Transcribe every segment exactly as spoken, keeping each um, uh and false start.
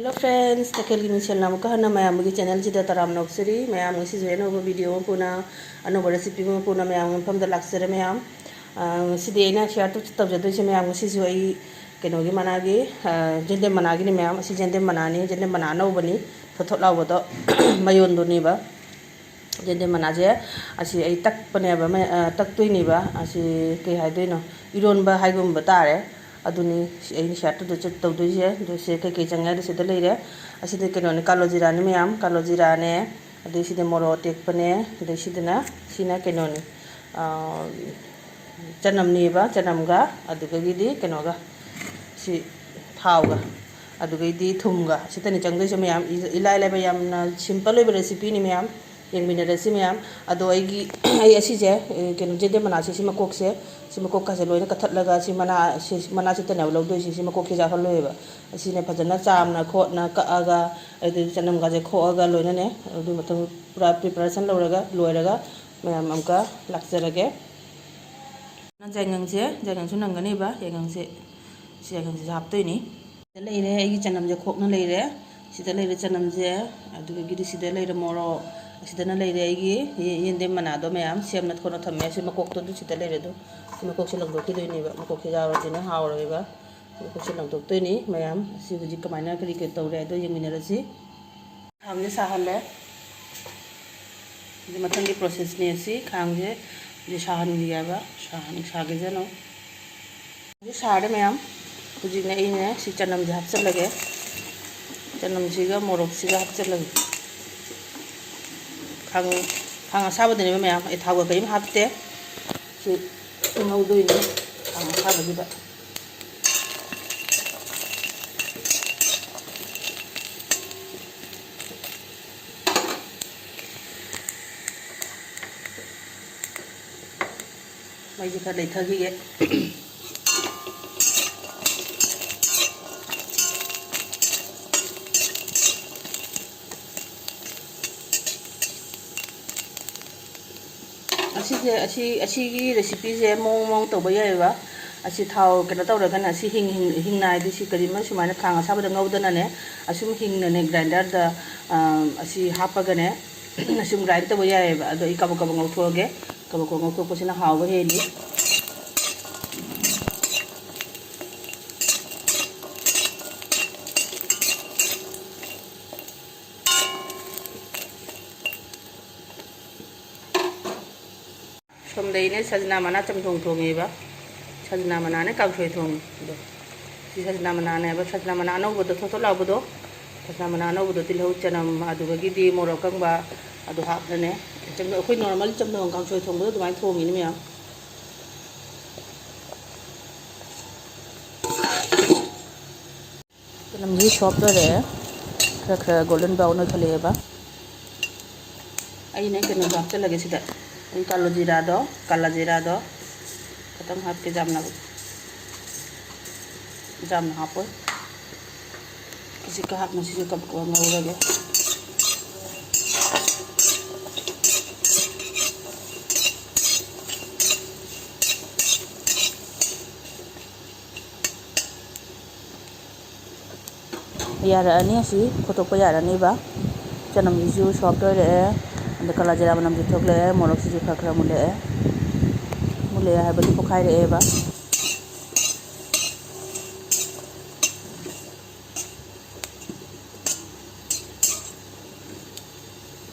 Hello friends, ꯇꯈꯦꯜꯒꯤ ꯃꯤꯡꯁꯦꯜꯅ ꯑꯃꯨꯛꯀ ꯍꯟꯅ ꯃꯌꯥꯝꯒꯤ channelꯁꯤꯗ ꯇꯔꯥꯝꯅ ꯑꯣꯛꯆꯔꯤ꯫ ꯃꯌꯥꯝ, ꯉꯁꯤꯁꯨ ꯑꯅꯧꯕ video ꯑꯃ ꯄꯨꯅ, ꯑꯅꯧꯕ recipe ꯑꯃ ꯄꯨꯅ ꯃꯌꯥꯝꯒꯤ ꯃꯐꯝꯗ ꯂꯥꯛꯆꯔꯦ ꯃꯌꯥꯝ꯫ ꯑ, ꯉꯁꯤꯗꯤ ꯑꯩꯅ share ꯇꯧ-, ꯇꯧꯖꯗꯣꯏꯁꯦ ꯃꯌꯥꯝ, ꯉꯁꯤꯁꯨ ꯑꯩ ꯀꯩꯅꯣꯒꯤ ꯃꯅꯥꯒꯤ, ꯑ, ꯌꯦꯟꯗꯦꯝ ꯃꯅꯥꯒꯤꯅꯤ ꯃꯌꯥꯝ꯫ ꯑꯁꯤ ꯌꯦꯟꯗꯦꯝ ꯃꯅꯥꯅꯤ, ꯌꯦꯟꯗꯦꯝ ꯃꯅꯥ ꯑꯅꯧꯕꯅꯤ, ꯊꯣꯠ ꯊꯣꯠ ꯂꯥꯎꯕꯗꯣ, ꯃꯌꯣꯟꯗꯨꯅꯦꯕ꯫ ꯌꯦꯟꯗꯦꯝ ꯃꯅꯥꯁꯦ ꯑꯁꯤ ꯑꯩ ꯇꯛꯄꯅꯦꯕ, ꯃ-, ꯑ, ꯇꯛꯇꯣꯏꯅꯦꯕ꯫ ꯑꯁꯤ ꯀꯩ ꯍꯥꯏꯗꯣꯏꯅꯣ, ꯏꯔꯣꯟꯕ ꯍꯥꯏꯒꯨꯝꯕ ꯇꯥꯔꯦ꯫ ꯑꯗꯨꯅꯤ ꯁꯤ ꯑꯩꯅ share ꯇꯧꯗꯣꯏꯁꯦ, ꯇꯧꯗꯣꯏꯁꯦ꯫ ꯑꯗꯨ ꯁꯤ ꯀꯩꯀꯩ ꯆꯪꯉꯦ ꯍꯥꯏꯗꯣ ꯁꯤꯗ ꯂꯩꯔꯦ꯫ ꯑꯁꯤꯗꯤ ꯀꯩꯅꯣꯅꯦ, ꯀꯥꯂꯣ ꯖꯤꯔꯥꯅꯤ ꯃꯌꯥꯝ, ꯀꯥꯂꯣ ꯖꯤꯔꯥꯅꯦ꯫ ꯑꯗꯩ ꯁꯤꯗ ꯃꯣꯔꯣꯛ ꯑꯇꯦꯛꯄꯅꯦ꯫ ꯑꯗꯩ ꯁꯤꯗꯅ, ꯁꯤꯅ ꯀꯩꯅꯣꯅꯤ, ꯑ, ꯆꯅꯝꯅꯦꯕ, ꯆꯅꯝꯒ ꯑꯗꯨꯗꯒꯤꯗꯤ ꯀꯩꯅꯣꯒ, ꯁꯤ ꯊꯥꯎꯒ, ꯑꯗꯨꯒꯩꯗꯤ ꯊꯨꯝꯒ, ꯁꯤꯇꯅꯤ ꯆꯪꯗꯣꯏꯁꯦ ꯃꯌꯥꯝ꯫ ꯏ-, ꯏꯂꯥꯏ ꯂꯥꯏꯕ, ꯌꯥꯝꯅ simple ꯑꯣꯏꯕ recipeꯅꯤ ꯃꯌꯥꯝ꯫ ꯌꯦꯡꯃꯤꯟꯅꯔꯁꯤ ꯃꯌꯥꯝ꯫ ꯑꯗꯣ ꯑꯩꯒꯤ, ꯑꯩ ꯑꯁꯤꯁꯦ, ꯑꯦ, ꯀꯩꯅꯣ, ꯌꯦꯟꯗꯦꯝ ꯃꯅꯥꯁꯦ, ꯁꯤ ꯃꯀꯣꯛꯁꯦ, ꯁꯤ ꯃꯀꯣꯛꯀꯁꯦ ꯂꯣꯏꯅ ꯀꯛꯊꯠꯂꯒ ꯁꯤ ꯃꯅꯥ, ꯁꯤ ꯃꯅꯥꯁꯤꯇꯅꯦꯕ ꯂꯧꯗꯣꯏꯁꯦ꯫ ꯁꯤ ꯃꯀꯣꯛꯁꯦ ꯌꯥꯎꯍꯜꯂꯣꯏꯕ꯫ ꯑꯁꯤꯅꯦ ꯐꯖꯅ ꯆꯥꯝꯅ ꯈꯣꯠꯅ ꯀꯛꯑꯒ, ꯑꯗꯨꯗꯒꯤ ꯆꯅꯝꯒꯁꯦ ꯈꯣꯛꯑꯒ ꯂꯣꯏꯅꯅꯦ, ꯑꯗꯨ ꯃꯊꯪ ꯄꯨꯔꯥ preparation ꯂꯧꯔꯒ, ꯂꯣꯏꯔꯒ ꯃꯌꯥꯝ ꯑꯃꯨꯛꯀ ꯂꯥꯛꯆꯔꯒꯦ꯫ ꯌꯥꯏꯉꯪꯁꯦ, ꯌꯥꯏꯉꯪꯁꯨ ꯅꯪꯒꯅꯦꯕ, ꯌꯥꯏꯉꯪꯁꯦ, ꯁꯤ ꯌꯥꯏꯉꯪꯁꯤꯁꯨ ꯍꯥꯞꯇꯣꯏꯅꯤ꯫ ꯁꯤꯗ ꯂꯩꯔꯦ ꯑꯩꯒꯤ ꯆꯅꯝꯁꯦ ꯈꯣꯛꯅ ꯂꯩꯔꯦ, ꯁꯤꯗ ꯂꯩꯔꯦ ꯆꯅꯝꯁꯦ, ꯑꯗꯨꯗꯒꯤꯗꯤ ꯁꯤꯗ ꯂꯩꯔꯦ ꯃꯣꯔꯣꯛ, ꯑꯁꯤꯗꯅ ꯂꯩꯔꯦ ꯑꯩꯒꯤ ꯌꯦ-, ꯌꯦꯟꯗꯦꯝ ꯃꯅꯥꯗꯣ ꯃꯌꯥꯝ ꯁꯦꯝꯅ ꯈꯣꯠꯅ ꯊꯝꯃꯦ꯫ ꯁꯤ ꯃꯀꯣꯛꯇꯣ ꯑꯗꯨ ꯁꯤꯗ ꯂꯩꯔꯦ꯫ ꯑꯗꯨ ꯁꯤ ꯃꯀꯣꯛꯁꯦ ꯂꯪꯊꯣꯛꯈꯤꯗꯣꯏꯅꯦꯕ, ꯃꯀꯣꯛꯁꯦ ꯌꯥꯎꯔꯗꯤꯅꯦ ꯍꯥꯎꯔꯣꯏꯕ꯫ ꯃꯀꯣꯛꯁꯦ ꯂꯪꯊꯣꯛꯇꯣꯏꯅꯤ ꯃꯌꯥꯝ꯫ ꯑꯁꯤ ꯍꯧꯖꯤꯛ ꯀꯃꯥꯏꯅ ꯀꯔꯤ ꯀꯔꯤ ꯇꯧꯔꯦ ꯍꯥꯏꯗꯣ ꯌꯦꯡꯃꯤꯟꯅꯔꯁꯤ꯫ ꯈꯥꯡꯁꯦ ꯁꯥꯍꯜꯂꯦ꯫ ꯑꯗꯨ ꯃꯊꯪꯒꯤ processꯅꯦ ꯑꯁꯤ꯫ ꯈꯥꯡꯁꯦ ꯍꯧꯖꯤꯛ ꯁꯥꯍꯟꯈꯤꯒꯦꯕ꯫ ꯁꯥꯍꯟ-, ꯁꯥꯒꯦꯖꯅꯧ꯫ ꯍꯧꯖꯤꯛ ꯁꯥꯔꯦ ꯃꯌꯥꯝ꯫ ꯍꯧꯖꯤꯛꯅꯦ ꯑꯩꯅꯦ ꯁꯤ ꯆꯅꯝꯁꯦ ꯍꯥꯞꯆꯤꯜꯂꯒꯦ꯫ ꯆꯅꯝꯁꯤꯒ ꯃꯣꯔꯣꯛꯁꯤꯒ ꯍꯥꯞꯆꯤꯜꯂꯒꯦ꯫ ꯈꯥꯡ, ꯈꯥꯡ ꯑꯁꯥꯕꯗꯅꯦꯕ ꯃꯌꯥꯝ꯫ ꯑꯩ ꯊꯥꯎꯒ ꯀꯔꯤꯝ ꯍꯥꯞꯇꯦ꯫ ꯁꯤ ꯉꯧꯗꯣꯏꯅꯦ ꯈꯥꯡ ꯑꯁꯥꯕꯁꯤꯗ꯫ ꯃꯩꯁꯦ ꯈꯔ ꯂꯩꯊꯈꯤꯒꯦ꯫ ꯑꯁꯤꯁꯦ, ꯑꯁꯤ, ꯑꯁꯤꯒꯤ recipeꯁꯦ ꯃꯑꯣꯡ ꯃꯑꯣꯡ ꯇꯧꯕ ꯌꯥꯏꯑꯕ꯫ ꯑꯁꯤ ꯊꯥꯎ ꯀꯩꯅꯣ ꯇꯧꯔꯒꯅ, ꯑꯁꯤ ꯍꯤꯡ, ꯍꯤꯡ, ꯍꯤꯡꯅ ꯍꯥꯏꯗꯤ ꯁꯤ ꯀꯔꯤꯒꯨꯝꯕ ꯁꯨꯃꯥꯏꯅ ꯈꯥꯡ ꯑꯁꯥꯕꯗ ꯉꯧꯗꯅꯅꯦ, ꯑꯁꯨꯝ ꯍꯤꯡꯅꯅꯦ ꯒ꯭ꯔꯥꯏꯟꯗꯔꯗ, ꯑ, ꯑꯁꯤ ꯍꯥꯞꯄꯒꯅꯦ, ꯑꯁꯨꯝ ꯒ꯭ꯔꯥꯏꯟ ꯇꯧꯕ ꯌꯥꯏꯑꯕ꯫ ꯑꯗꯣ ꯑꯩ ꯀꯕꯛ ꯀꯕꯛ ꯉꯧꯊꯣꯛꯑꯒꯦ꯫ ꯀꯕꯛ ꯀꯕꯛ ꯉꯧꯊꯣꯛꯄꯁꯤꯅ ꯍꯥꯎꯕ ꯍꯦꯜꯂꯤ꯫ ꯁꯣꯝꯗꯩꯅꯦ ꯁꯖꯅꯥ ꯃꯅꯥ ꯆꯝꯊꯣꯡ ꯊꯣꯡꯉꯦꯕ꯫ ꯁꯖꯅꯥ ꯃꯅꯥꯅꯦ ꯀꯥꯡꯁꯣꯏ ꯊꯣꯡꯉꯦ꯫ ꯑꯗꯣ ꯁꯤ ꯁꯖꯅꯥ ꯃꯅꯥꯅꯦꯕ, ꯁꯖꯅꯥ ꯃꯅꯥ ꯑꯅꯧꯕꯗꯣ ꯊꯣꯠ ꯊꯣꯠ ꯂꯥꯎꯕꯗꯣ꯫ ꯁꯖꯅꯥ ꯃꯅꯥ ꯑꯅꯧꯕꯗꯣ ꯇꯤꯜꯍꯧ, ꯆꯅꯝ, ꯑꯗꯨꯗꯒꯤꯗꯤ ꯃꯣꯔꯣꯛ ꯑꯀꯪꯕ ꯑꯗꯨ ꯍꯥꯞꯄꯅꯦ꯫ ꯆꯝ-, ꯑꯩꯈꯣꯏ ꯅꯣꯔꯃꯦꯜ ꯆꯝꯊꯣꯡ ꯀꯥꯡꯁꯣꯏ ꯊꯣꯡꯕꯗꯣ ꯑꯗꯨꯃꯥꯏꯅ ꯊꯣꯡꯉꯤꯅꯦ ꯃꯌꯥꯝ꯫ ꯆꯅꯝꯁꯤ ꯁꯣꯐ ꯑꯣꯏꯔꯛꯑꯦ, ꯈꯔ ꯈꯔ ꯒꯣꯜꯗꯟ ꯕ꯭ꯔꯥꯎꯟ ꯑꯣꯏꯈꯠꯂꯛꯑꯦꯕ꯫ ꯑꯩꯅ ꯀꯩꯅꯣꯗꯣ ꯍꯥꯞꯆꯤꯜꯂꯒꯦ ꯁꯤꯗ, ꯑꯩ ꯀꯥꯂꯣ ꯖꯤꯔꯥꯗꯣ, ꯀꯥꯂꯥ ꯖꯤꯔꯥꯗꯣ ꯈꯤꯇꯪ ꯍꯥꯞꯀꯦ, ꯌꯥꯝꯅ, ꯌꯥꯝꯅ ꯍꯥꯞꯄꯣꯏ꯫ ꯈꯖꯤꯛꯀ ꯍꯥꯞꯅ ꯁꯤꯁꯨ ꯀꯞ ꯉꯧꯔꯒꯦ꯫ ꯌꯥꯔꯛꯑꯅꯤ, ꯑꯁꯤ ꯈꯣꯠꯇꯣꯛꯄ ꯌꯥꯔꯅꯤꯕ꯫ ꯆꯅꯝꯁꯤꯁꯨ ꯁꯣꯐ ꯑꯣꯏꯔꯛꯑꯦ, ꯑꯗ ꯀꯂꯥ ꯖꯤꯔꯥ ꯃꯅꯝꯁꯨ ꯊꯣꯛꯂꯛꯑꯦ, ꯃꯣꯔꯣꯛꯁꯤꯁꯨ ꯈꯔ ꯈꯔ ꯃꯨꯜꯂꯛꯑꯦ꯫ ꯃꯨꯜꯂꯛꯑꯦ ꯍꯥꯏꯕꯗꯤ ꯄꯣꯛꯈꯥꯏꯔꯛꯑꯦꯕ꯫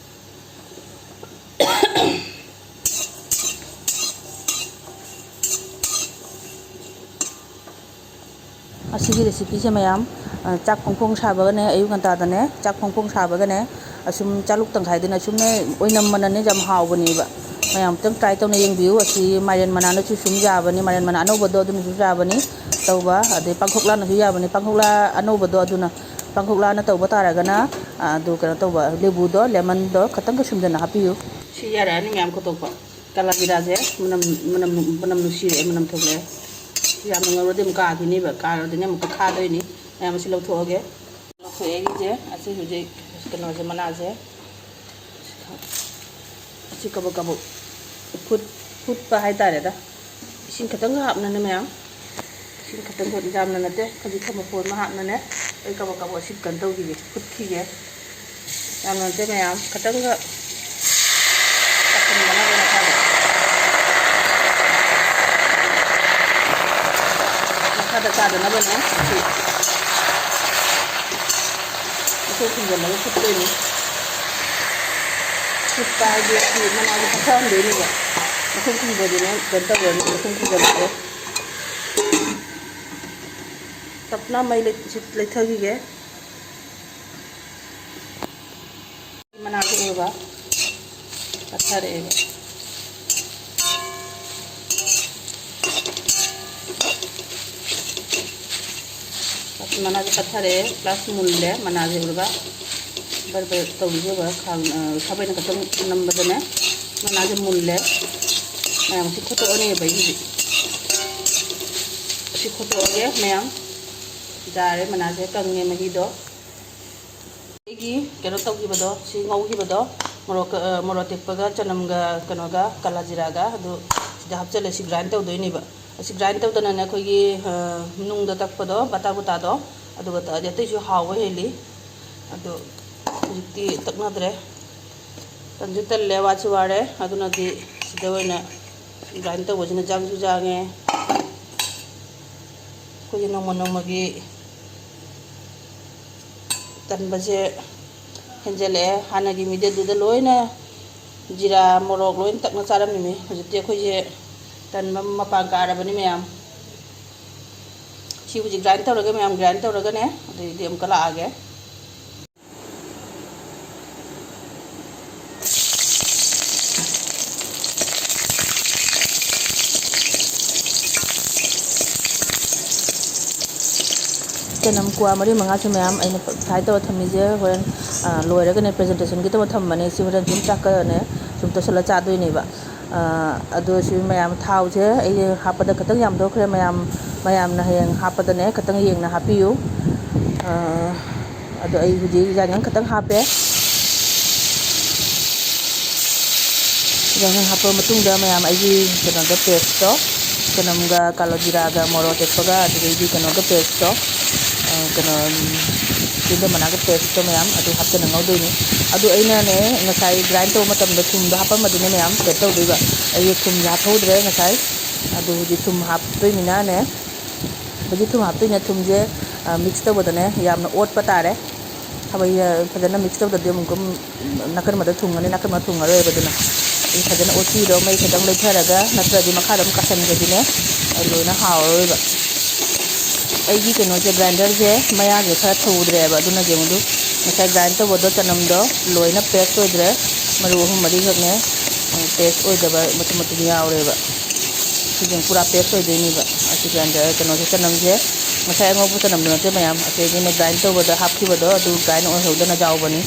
ꯑꯁꯤꯒꯤ ꯔꯦꯁꯤꯄꯤꯁꯦ ꯃꯌꯥꯝ, ꯑ, ꯆꯥꯛ ꯐꯣꯡ ꯐꯣꯡ ꯁꯥꯕꯒꯅꯦ, ꯑꯌꯨꯛ ꯉꯟꯇꯥꯗꯅꯦ, ꯆꯥꯛ ꯐꯣꯡ ꯐꯣꯡ ꯁꯥꯕꯒꯅꯦ, ꯑꯁꯨꯝ ꯆꯥꯂꯨꯛ ꯇꯪꯈꯥꯏꯗꯅ ꯁꯨꯝꯅꯦ ꯑꯣꯏꯅꯝꯃꯅꯅꯦ ꯌꯥꯝ ꯍꯥꯎꯕꯅꯦꯕ꯫ ꯃꯌꯥꯝ ꯑꯝꯇꯪ ꯇ꯭ꯔꯥꯏ ꯇꯧꯅ ꯌꯦꯡꯕꯤꯌꯨ꯫ ꯑꯁꯤ ꯃꯥꯏꯔꯦꯟ ꯃꯅꯥꯅꯁꯨ ꯁꯨꯝ ꯌꯥꯕꯅꯤ, ꯃꯥꯏꯔꯦꯟ ꯃꯅꯥ ꯑꯅꯧꯕꯗꯣ ꯑꯗꯨꯅꯁꯨ ꯌꯥꯕꯅꯤ ꯇꯧꯕ, ꯑꯗꯩ ꯄꯥꯡꯈꯣꯛꯂꯥꯅꯁꯨ ꯌꯥꯕꯅꯤ꯫ ꯄꯥꯡꯈꯣꯛꯂꯥ ꯑꯅꯧꯕꯗꯣ ꯑꯗꯨꯅ, ꯄꯥꯡꯈꯣꯛꯂꯥꯅ ꯇꯧꯕ ꯇꯥꯔꯒꯅ, ꯑ, ꯑꯗꯨ ꯀꯩꯅꯣ ꯇꯧꯕ, ꯂꯦꯕꯨꯗꯣ, ꯂꯦꯃꯟꯗꯣ ꯈꯇꯪꯒ ꯁꯨꯝꯖꯟꯅ ꯍꯥꯞꯄꯤꯌꯨ꯫ ꯁꯤ ꯌꯥꯔꯛꯑꯅꯤ ꯃꯌꯥꯝ ꯈꯣꯠꯇꯣꯛꯄ꯫ ꯀꯥꯂꯥ ꯖꯤꯔꯥꯁꯦ ꯃꯅꯝ, ꯃꯅꯝ, ꯃꯅꯝ ꯅꯨꯡꯁꯤꯔꯛꯑꯦ, ꯃꯅꯝ ꯊꯣꯛꯂꯛꯑꯦ꯫ ꯁꯤ ꯌꯥꯝꯅ ꯉꯧꯔꯗꯤ ꯑꯃꯨꯛ ꯀꯥꯈꯤꯅꯤꯕ, ꯀꯥꯔꯗꯤꯅꯦ ꯑꯃꯨꯛꯀ ꯈꯥꯗꯣꯏꯅꯤ꯫ ꯃꯌꯥꯝ ꯑꯁꯤ ꯂꯧꯊꯣꯛꯑꯒꯦ꯫ ꯂꯧꯊꯣꯛꯑꯦ ꯑꯩꯒꯤꯁꯦ꯫ ꯑꯁꯤ ꯍꯧꯖꯤꯛ ꯀꯩꯅꯣꯁꯦ, ꯃꯅꯥꯁꯦ ꯑꯁꯤ ꯀꯕꯛ ꯀꯕꯛ ꯐꯨꯠ-, ꯐꯨꯠꯄ ꯍꯥꯏꯇꯥꯔꯦꯗ꯫ ꯏꯁꯤꯡ ꯈꯤꯇꯪꯒ ꯍꯥꯞꯅꯅꯦ ꯃꯌꯥꯝ꯫ ꯁꯤꯅ ꯈꯛꯇꯪ ꯈꯛ ꯌꯥꯝꯅ ꯅꯠꯇꯦ, ꯈꯖꯤꯛ ꯈꯛ ꯃꯄꯣꯟ ꯑꯃ ꯍꯥꯞꯅꯅꯦ꯫ ꯑꯩ ꯀꯕꯛ ꯀꯕꯛ ꯑꯁꯤ ꯀꯩꯅꯣ ꯇꯧꯈꯤꯒꯦ, ꯐꯨꯠꯈꯤꯒꯦ꯫ ꯌꯥꯝꯅ ꯅꯠꯇꯦ ꯃꯌꯥꯝ, ꯈꯛꯇꯪꯒ ꯇꯥꯁꯟꯗꯅꯕ ꯃꯈꯥꯗ꯫ ꯃꯈꯥꯗ ꯇꯥꯗꯅꯕꯅꯦ ꯁꯤ꯫ ꯃꯈꯨꯝ ꯈꯨꯝꯖꯤꯜꯂꯒ ꯐꯨꯠꯇꯣꯏꯅꯤ꯫ ꯐꯨꯠꯄ ꯍꯥꯏꯗꯤ ꯁꯤ ꯃꯅꯥꯁꯦ ꯄꯠꯊꯍꯟꯗꯣꯏꯅꯦꯕ꯫ ꯃꯈꯨꯝ ꯈꯨꯝꯖꯤꯜꯂꯤꯅꯦ ꯀꯩꯅꯣ ꯇꯧꯔꯅꯤ, ꯃꯈꯨꯝ ꯈꯨꯝꯖꯤꯜꯂꯒ ꯇꯞꯅ ꯃꯩ ꯂꯩ-, ꯂꯩꯊꯈꯤꯒꯦ꯫ ꯃꯅꯥꯁꯦ ꯎꯔꯕ? ꯄꯠꯊꯔꯛꯑꯦꯕ꯫ ꯃꯅꯥꯁꯦ ꯄꯠꯊꯔꯛꯑꯦ, plus ꯃꯨꯜꯂꯦ꯫ ꯃꯅꯥꯁꯦ ꯎꯔꯕ? ꯕꯔ ꯕꯔ ꯇꯧꯕꯤꯗꯦꯕ, ꯈꯥꯡ-, ꯑ, ꯈꯥꯕꯩꯅ ꯈꯛꯇꯪ ꯅꯝꯕꯗꯅꯦ ꯃꯅꯥꯁꯦ ꯃꯨꯜꯂꯦ꯫ ꯃꯌꯥꯝ ꯁꯤ ꯈꯣꯠꯇꯣꯛꯑꯅꯦꯕ ꯑꯩꯒꯤꯗꯤ꯫ ꯁꯤ ꯈꯣꯠꯇꯣꯛꯑꯒꯦ ꯃꯌꯥꯝ꯫ ꯌꯥꯔꯦ, ꯃꯅꯥꯁꯦ ꯀꯪꯉꯦ ꯃꯍꯤꯗꯣ꯫ ꯑꯩꯒꯤ ꯀꯩꯅꯣ ꯇꯧꯈꯤꯕꯗꯣ, ꯁꯤ ꯉꯧꯈꯤꯕꯗꯣ, ꯃꯣꯔꯣꯛ, ꯑ, ꯃꯣꯔꯣꯛ ꯑꯇꯦꯛꯄꯒ ꯆꯅꯝꯒ ꯀꯩꯅꯣꯒ ꯀꯥꯂꯥ ꯖꯤꯔꯥꯒ ꯑꯗꯨ ꯁꯤꯗ ꯍꯥꯞꯆꯤꯜꯂꯦ꯫ ꯁꯤ grind ꯇꯧꯗꯣꯏꯅꯦꯕ꯫ ꯑꯁꯤ grind ꯇꯧꯗꯅꯅꯦ ꯑꯩꯈꯣꯏꯒꯤ, ꯑ, ꯅꯨꯡꯗ ꯇꯛꯄꯗꯣ, ꯕꯇꯥ ꯕꯨꯇꯥꯗꯣ, ꯑꯗꯨꯒ ꯇꯛꯑꯗꯤ ꯑꯇꯩꯁꯨ ꯍꯥꯎꯕ ꯍꯦꯜꯂꯤ꯫ ꯑꯗꯣ ꯍꯧꯖꯤꯛꯇꯤ ꯇꯛꯅꯗ꯭ꯔꯦ꯫ ꯇꯟꯁꯨ ꯇꯜꯂꯦ, ꯋꯥꯁꯨ ꯋꯥꯔꯦ, ꯑꯗꯨꯅꯗꯤ ꯁꯤꯗ ꯑꯣꯏꯅ grind ꯇꯧꯕꯁꯤꯅ ꯖꯥꯡꯁꯨ ꯖꯥꯡꯉꯦ꯫ ꯑꯩꯈꯣꯏꯒꯤ ꯅꯣꯡꯃ ꯅꯣꯡꯃꯒꯤ ꯇꯟꯕꯁꯦ ꯍꯦꯟꯖꯜꯂꯛꯑꯦ꯫ ꯍꯥꯟꯅꯒꯤ ꯃꯤꯗꯤ ꯑꯗꯨꯗ ꯂꯣꯏꯅ ꯖꯤꯔꯥ, ꯃꯣꯔꯣꯛ ꯂꯣꯏꯅ ꯇꯛꯅ ꯆꯥꯔꯝꯃꯤꯅꯤ꯫ ꯍꯧꯖꯤꯛꯇꯤ ꯑꯩꯈꯣꯏꯁꯦ ꯇꯟꯕ ꯃꯄꯥꯟ ꯀꯥꯔꯕꯅꯤ ꯃꯌꯥꯝ꯫ ꯁꯤ ꯍꯧꯖꯤꯛ grind ꯇꯧꯔꯒꯦ ꯃꯌꯥꯝ, grind ꯇꯧꯔꯒꯅꯦ ꯑꯗꯩꯗꯤ ꯑꯃꯨꯛꯀ ꯂꯥꯛꯑꯒꯦ꯫ ꯆꯅꯝ ꯀ꯭ꯋꯥ ꯃꯔꯤ ꯃꯉꯥꯁꯦ ꯃꯌꯥꯝ ꯑꯩꯅ fry ꯇꯧꯔ ꯊꯝꯃꯤꯁꯦ ꯍꯣꯔꯦꯟ, ꯑ, ꯂꯣꯏꯔꯒꯅꯦ, presentationꯒꯤ ꯇꯧꯔ ꯊꯝꯕꯅꯦ꯫ ꯁꯤ ꯍꯣꯔꯦꯟ ꯁꯨꯝ ꯆꯥꯛꯀꯅꯦ ꯁꯨꯝ ꯇꯣꯠꯁꯤꯜꯂ ꯆꯥꯗꯣꯏꯅꯦꯕ꯫ ꯑ, ꯑꯗꯣ ꯁꯤ ꯃꯌꯥꯝ ꯊꯥꯎꯁꯦ ꯑꯩ ꯍꯥꯞꯄꯗ ꯈꯤꯇꯪ ꯌꯥꯝꯊꯣꯛꯈ꯭ꯔꯦ꯫ ꯃꯌꯥꯝ, ꯃꯌꯥꯝꯅ ꯍꯌꯦꯡ ꯍꯥꯞꯄꯗꯅꯦ ꯈꯤꯇꯪ ꯌꯦꯡꯅ ꯍꯥꯞꯄꯤꯌꯨ꯫ ꯑ, ꯑꯗꯣ ꯑꯩ ꯍꯧꯖꯤꯛ ꯌꯥꯏꯉꯪ ꯈꯤꯇꯪ ꯍꯥꯞꯄꯦ꯫ ꯌꯥꯏꯉꯪ ꯍꯥꯞꯄ ꯃꯇꯨꯡꯗ ꯃꯌꯥꯝ ꯑꯩꯒꯤ ꯀꯩꯅꯣꯗꯣ, pasteꯇꯣ, ꯆꯅꯝꯒ, ꯀꯥꯂꯣ ꯖꯤꯔꯥꯒ, ꯃꯣꯔꯣꯛ ꯑꯇꯦꯛꯄꯒ, ꯑꯗꯨꯗꯩꯗꯤ ꯀꯩꯅꯣꯒ paste ꯇꯣ, ꯑ, ꯀꯩꯅꯣ, ꯎꯝ, ꯇꯤꯜꯍꯧ ꯃꯅꯥꯒ paste ꯇꯣ ꯃꯌꯥꯝ ꯑꯗꯨ ꯍꯥꯞꯆꯤꯜꯂ ꯉꯧꯗꯣꯏꯅꯤ꯫ ꯑꯗꯨ ꯑꯩꯅꯅꯦ, ꯉꯁꯥꯏ grind ꯇꯧꯕ ꯃꯇꯝꯗ ꯊꯨꯝꯗꯣ ꯍꯥꯞꯄꯝꯃꯗꯤꯅꯦ ꯃꯌꯥꯝ ꯀꯩꯅꯣ ꯇꯧꯗꯣꯏꯕ꯫ ꯑꯩꯁꯦ ꯊꯨꯝꯁꯦ ꯍꯥꯞꯍꯧꯗ꯭ꯔꯦ ꯉꯁꯥꯏ꯫ ꯑꯗꯨ ꯍꯧꯖꯤꯛ ꯊꯨꯝ ꯍꯥꯞꯇꯣꯏꯅꯤꯅꯅꯦ, ꯍꯧꯖꯤꯛ ꯊꯨꯝ ꯍꯥꯞꯇꯣꯏꯅꯦ꯫ ꯊꯨꯝꯁꯦ, ꯑ, mix ꯇꯧꯕꯗꯅꯦ ꯌꯥꯝꯅ ꯑꯣꯠꯄ ꯇꯥꯔꯦ꯫ ꯊꯕꯛ ꯐꯖꯅ mix ꯇꯧꯗ꯭ꯔꯗꯤ ꯑꯃꯨꯛꯀ ꯅꯥꯀꯟ ꯑꯃꯗ ꯊꯨꯡꯉꯅꯤ, ꯅꯥꯀꯟ ꯑꯃꯗ ꯊꯨꯡꯉꯔꯣꯏꯕ꯫ ꯑꯗꯨꯅ ꯑꯩ ꯐꯖꯅ ꯑꯣꯠꯄꯤꯔꯣ, ꯃꯩ ꯈꯤꯇꯪ ꯂꯩꯊꯔꯒ, ꯅꯠꯇ꯭ꯔꯗꯤ ꯃꯈꯥꯗ ꯑꯃꯨꯛ ꯀꯥꯁꯟꯈ꯭ꯔꯗꯤꯅꯦ, ꯑꯩ ꯂꯣꯏꯅ ꯍꯥꯎꯔꯔꯣꯏꯕ꯫ ꯑꯩꯒꯤ ꯀꯩꯅꯣꯁꯦ, grinder ꯁꯦ ꯃꯌꯥꯁꯦ ꯈꯔ ꯊꯧꯗ꯭ꯔꯦꯕ, ꯑꯗꯨꯅ ꯌꯦꯡꯉꯨꯗꯨ, ꯉꯁꯥꯏ grind ꯇꯧꯕꯗꯣ ꯆꯅꯝꯗꯣ ꯂꯣꯏꯅ paste ꯑꯣꯏꯗ꯭ꯔꯦ, ꯃꯔꯨ ꯑꯍꯨꯝ ꯃꯔꯤꯈꯛꯅꯦ paste ꯑꯣꯏꯗꯕ, ꯃꯇꯨꯝ ꯃꯇꯨꯝ ꯌꯥꯎꯔꯦꯕ꯫ ꯁꯤꯁꯦ ꯄꯨꯔꯥ paste ꯑꯣꯏꯗꯣꯏꯅꯦꯕ꯫ ꯑꯁꯤ grinder ꯀꯩꯅꯣꯁꯦ, ꯆꯅꯝꯁꯦ ꯉꯁꯥꯏ ꯑꯉꯧꯕ ꯆꯅꯝꯗꯨ ꯅꯠꯇꯦ ꯃꯌꯥꯝ, ꯑꯁꯤꯒꯤꯅꯦ grind ꯇꯧꯕꯗ ꯍꯥꯞꯈꯤꯕꯗꯣ ꯑꯗꯨ grind ꯑꯣꯏꯍꯧꯗꯅ ꯌꯥꯎꯕꯅꯤ꯫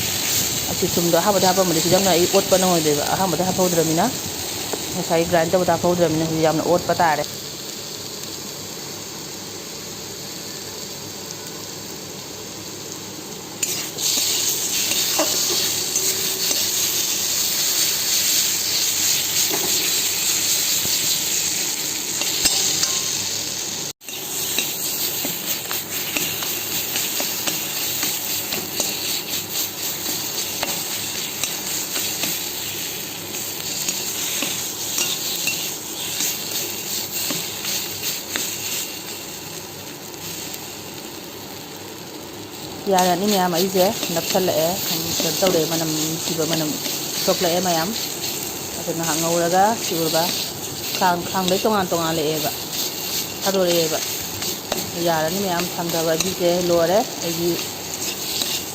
ꯑꯁꯤ ꯊꯨꯝꯗꯣ ꯑꯍꯥꯟꯕꯗ ꯍꯥꯞꯄꯝꯃꯗꯤ ꯁꯤꯗꯪꯅ ꯑꯩ ꯑꯣꯠꯄ ꯅꯪꯉꯣꯏꯗꯣꯏꯕ, ꯑꯍꯥꯟꯕꯗ ꯍꯥꯞꯍꯧꯗ꯭ꯔꯃꯤꯅ꯫ ꯉꯁꯥꯏ grind ꯇꯧꯕꯗ ꯍꯥꯞꯍꯧꯗ꯭ꯔꯃꯤꯅ ꯍꯧꯖꯤꯛ ꯌꯥꯝꯅ ꯑꯣꯠꯄ ꯇꯥꯔꯦ꯫ ꯌꯥꯔꯅꯤ ꯃꯌꯥꯝ, ꯑꯩꯁꯦ ꯅꯞꯁꯜꯂꯛꯑꯦ꯫ ꯎꯝ, ꯀꯩꯅꯣ ꯇꯧꯔꯦ, ꯃꯅꯝ ꯅꯨꯡꯁꯤꯕ ꯃꯅꯝ ꯊꯣꯛꯂꯛꯑꯦ ꯃꯌꯥꯝ꯫ ꯑꯗꯨ ꯉꯥꯏꯍꯥꯛ ꯉꯧꯔꯒ ꯁꯤ ꯎꯔꯕ? ꯈꯥꯡ, ꯈꯥꯡꯗꯩ ꯇꯣꯉꯥꯟ ꯇꯣꯉꯥꯜꯂꯛꯑꯦꯕ, ꯊꯥꯗꯣꯔꯛꯑꯦꯕ꯫ ꯌꯥꯔꯅꯤ ꯃꯌꯥꯝ, ꯊꯥꯡꯗꯕꯒꯤꯁꯦ ꯂꯣꯏꯔꯦ꯫ ꯑꯩꯒꯤ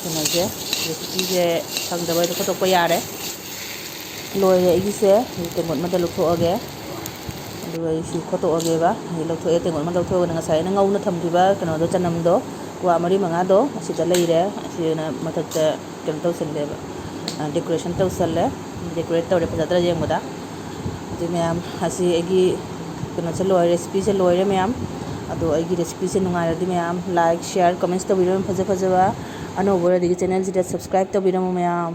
ꯀꯩꯅꯣꯁꯦ, recipe ꯁꯦ ꯊꯥꯡꯗꯕ ꯂꯧꯊꯣꯛꯄ ꯌꯥꯔꯦ꯫ ꯂꯣꯏꯔꯦ ꯑꯩꯒꯤꯁꯦ꯫ ꯇꯦꯡꯀꯣꯠ ꯑꯃꯗ ꯂꯧꯊꯣꯛꯑꯒꯦ꯫ ꯑꯗꯨꯒ ꯑꯩ ꯁꯤ ꯈꯣꯠꯇꯣꯛꯑꯒꯦꯕ꯫ ꯑꯩ ꯂꯧꯊꯣꯛꯑꯦ, ꯇꯦꯡꯀꯣꯠ ꯑꯃ ꯂꯧꯊꯣꯛꯑꯒꯅꯦ ꯉꯁꯥꯏ ꯑꯩꯅ ꯉꯧꯅ ꯊꯝꯈꯤꯕ ꯀꯩꯅꯣꯗꯣ, ꯆꯅꯝꯗꯣ, ꯀ꯭ꯋꯥ ꯃꯔꯤ ꯃꯉꯥꯗꯣ ꯑꯁꯤꯗ ꯂꯩꯔꯦ꯫ ꯑꯁꯤꯅ ꯃꯊꯛꯇ ꯀꯩꯅꯣ ꯇꯧꯁꯜꯂꯦꯕ, ꯑ, decoration ꯇꯧꯁꯜꯂꯦ꯫ Decorate ꯇꯧꯔꯦ ꯐꯖꯗ꯭ꯔꯥ ꯌꯦꯡꯕꯗ꯫ ꯑꯗꯨ ꯃꯌꯥꯝ, ꯑꯁꯤ ꯑꯩꯒꯤ ꯀꯩꯅꯣꯁꯦ ꯂꯣꯏꯔꯦ, recipe ꯁꯦ ꯂꯣꯏꯔꯦ ꯃꯌꯥꯝ꯫ ꯑꯗꯣ ꯑꯩꯒꯤ recipe ꯁꯦ ꯅꯨꯡꯉꯥꯏꯔꯗꯤ ꯃꯌꯥꯝ like, share, comments ꯇꯧꯕꯤꯔꯝꯃꯨ ꯐꯖ ꯐꯖꯕ꯫ ꯑꯅꯧꯕ ꯑꯣꯏꯔꯗꯤ channel ꯁꯤꯗ subscribe ꯇꯧꯕꯤꯔꯝꯃꯨ ꯃꯌꯥꯝ꯫